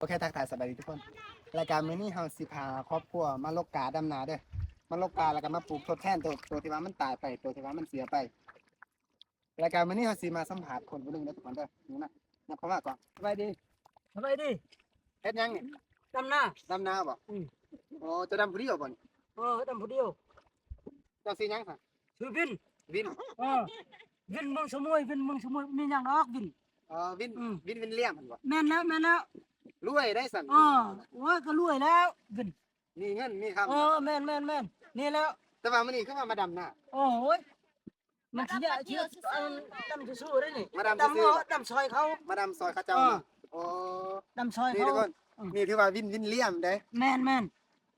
ໂອເຄ ທັກທາຍສະບາຍດີທຸກຄົນ. ລາຍການມື້ນີ້ເຮົາຊິພາຄອບຄົວມາລົກກາດຳນາເດີ້. ມາລົກກາ ແລ້ວກໍມາປູກທົດແທນໂຕ ໂຕທີ່ວ່າມັນຕາຍໄປ ໂຕທີ່ວ່າມັນເສຍໄປ. ລາຍການມື້ນີ້ເຮົາຊິມາສຳພາດຄົນຜູ້ໜຶ່ງເດີ້ທຸກຄົນເດີ້. ນີ້ນະ ຍັບເຂົ້າມາກ່ອນ. ສະບາຍດີ. ສະບາຍດີ. ເຮັດຫຍັງນີ້? ດຳນາ. ດຳນາບໍ? ອືມ. ອໍ ເຈົ້າດຳຜູ້ດຽວບໍນີ້? ເອີ ດຳຜູ້ດຽວ. ເຈົ້າຊື່ຫຍັງຊະ? ຊື່ວິນ. ວິນ. ເອີ ວິນເມືອງສະໝວຍ ວິນເມືອງສະໝວຍ ມີຫຍັງດອກວິນ. ອໍ ວິນ. ອືມ. ວິນ ວິນລຽມຫັ້ນບໍ? ແມ່ນແລ້ວ ແມ່ນແລ້ວ. ລວຍໄດ໋ຊັ້ນ. ເອີ ໂອ້ຍ ກໍລວຍແລ້ວວິນ. ມີເງິນມີຄຳ. ເອີ ແມ່ນໆໆ ນີ້ແລ້ວ. ແຕ່ວ່າມື້ນີ້ຄືວ່າມາດຳນາ? ໂອ້ຍ ມັນຊິຍາກ ດຳຊື່ໆເດ້ນີ້. ມາດຳຊື່ໆ ດຳຊ່ອຍເຂົາ. ມາດຳຊ່ອຍເຂົາເຈົ້າເນາະ. ເອີ ໂອ້ ດຳຊ່ອຍເຂົາ. ນີ້ທຸກຄົນ ອືມ ນີ້ຖືວ່າວິນ ວິນລຽມເດ້. ແມ່ນ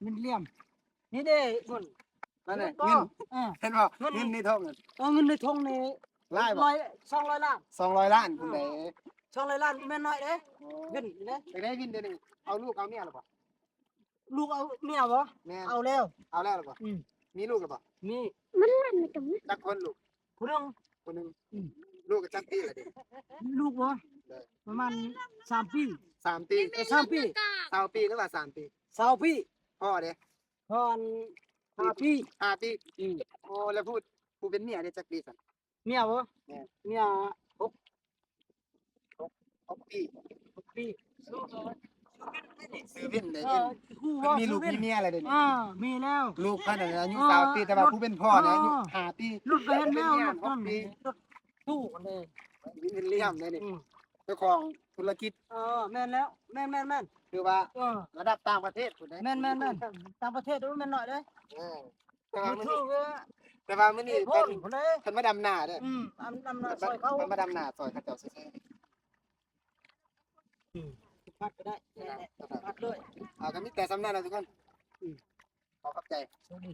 ໆ ວິນລຽມ. ນີ້ເດ້ເງິນ. ນັ້ນແຫຼະ ເງິນ. ເອີ ເຫັນບໍ່? ເງິນ ເງິນໃນຖົງ. ເອີ ເງິນໃນຖົງນີ້ຫຼາຍບໍ່? ຮ້ອຍ ສອງຮ້ອຍລ້ານ. ສອງຮ້ອຍລ້ານພຸ້ນເດ້. ສອງຮ້ອຍລ້ານບໍ່ແມ່ນນ້ອຍເດ້. ໂອ້ ເງິນເດ້. ຢາກໄດ້ວິນເດ້ນີ້. ເອົາລູກເອົາເມຍແລ້ວບໍ່? ລູກເອົາເມຍບໍ່? ແມ່ນ. ເອົາແລ້ວ. ເອົາແລ້ວແລ້ວບໍ່? ອືມ. ມີລູກແລ້ວບໍ່? ມີ. ມັນເຫຼັ້ນໄປຕົງນັ້ນ. ຈັກຄົນລູກ? ຜູ້ໜຶ່ງ. ຜູ້ໜຶ່ງ. ອືມ. ລູກກໍຈັກປີແລ້ວເດ? ລູກບໍ່? ໂດຍ. ປະມານສາມປີ. ສາມປີ. ເອີ ສາມປີ. ຊາວປີ ຫຼືວ່າສາມປີ? ຊາວປີ. ພໍ່ເດ? ພໍ່ອັນ ຫ້າປີ. ຫ້າປີ. ອືມ. ໂອ້ ແລ້ວຜູ້ ຜູ້ເປັນເມຍເດ ຈັກປີຊັ້ນ? ເມຍບໍ່? ແມ່ນ. ເມຍຫົກ ຫົກ ຫົກປີ. ຫົກປີ. ຊື່ວິນເດ້. ເອີ ຮູ້ບໍ່? ເພິ່ນມີລູກມີເມຍແລ້ວເດນີ້. ເອີ ມີແລ້ວ. ລູກເພິ່ນອາຍຸຊາວປີ ເອີ ແຕ່ວ່າຜູ້ເປັນພໍ່ນະອາຍຸຫ້າປີ. ລົດກໍເຫັນແລ້ວ ລົດກໍເຫັນແລ້ວ. ລົດຕູ້ເດ້. ວິນ ວິນລຽມເດ້ນີ້. ອືມ. ເຈົ້າຂອງທຸລະກິດ. ເອີ ແມ່ນແລ້ວ. ແມ່ນໆໆ. ຄືວ່າ ເອີ ລະດັບຕ່າງປະເທດພຸ້ນເດ້. ແມ່ນໆໆ. ຕ່າງປະເທດບໍ່ແມ່ນນ້ອຍເດ້. ເອີ. ແຕ່ວ່າມື້ນີ້ ແຕ່ວ່າມື້ນີ້ເພິ່ນ ເພິ່ນມາດຳນາເດ້. ອືມ ດຳນາຊ່ອຍເຂົາ. ເພິ່ນມາດຳນາຊ່ອຍເຂົາເຈົ້າຊື່ໆ. ອືມ. ສຳພາດກໍໄດ້. ສຳພາດເລີຍ. ເອົາ ກໍມີແຕ່ສ່ຳນັ້ນແຫຼະທຸກຄົນ. ອືມ. ຂໍຂອບໃຈ. ໂຊກດີ.